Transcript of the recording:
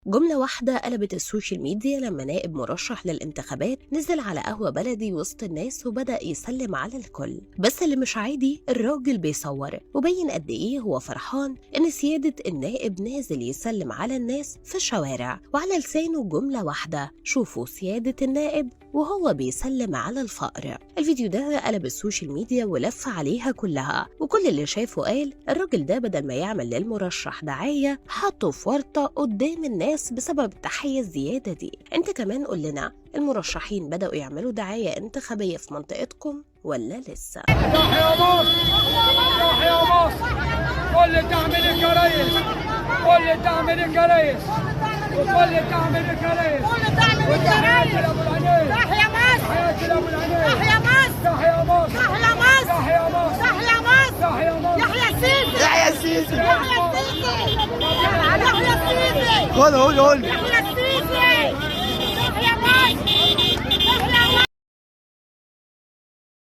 جملة واحدة قلبت السوشيال ميديا لما نائب مرشح للانتخابات نزل على قهوة بلدي وسط الناس وبدأ يسلم على الكل. بس اللي مش عادي الراجل بيصور وبين قد ايه هو فرحان ان سيادة النائب نازل يسلم على الناس في الشوارع، وعلى لسانه جملة واحدة: شوفوا سيادة النائب وهو بيسلم على الفقر. الفيديو ده قلب السوشيال ميديا ولف عليها كلها، وكل اللي شافه قال الراجل ده بدل ما يعمل للمرشح دعاية حطه في ورطة قدام الناس بسبب التحية الزيادة دي. انت كمان قول لنا، المرشحين بدأوا يعملوا دعاية انتخابية في منطقتكم ولا لسه؟ تحيا مصر، تحيا مصر، كل الدعم لك يا ريس، كل الدعم لك يا ريس، وكل الدعم لك يا ريس، كل الدعم لك يا ريس. تحيا مصر، تحيا مصر، تحيا مصر، تحيا مصر، تحيا مصر، تحيا مصر، تحيا مصر، يحيى السيسي، يحيى السيسي، يحيى السيسي، يحيى السيسي. قول قول قول. يحيى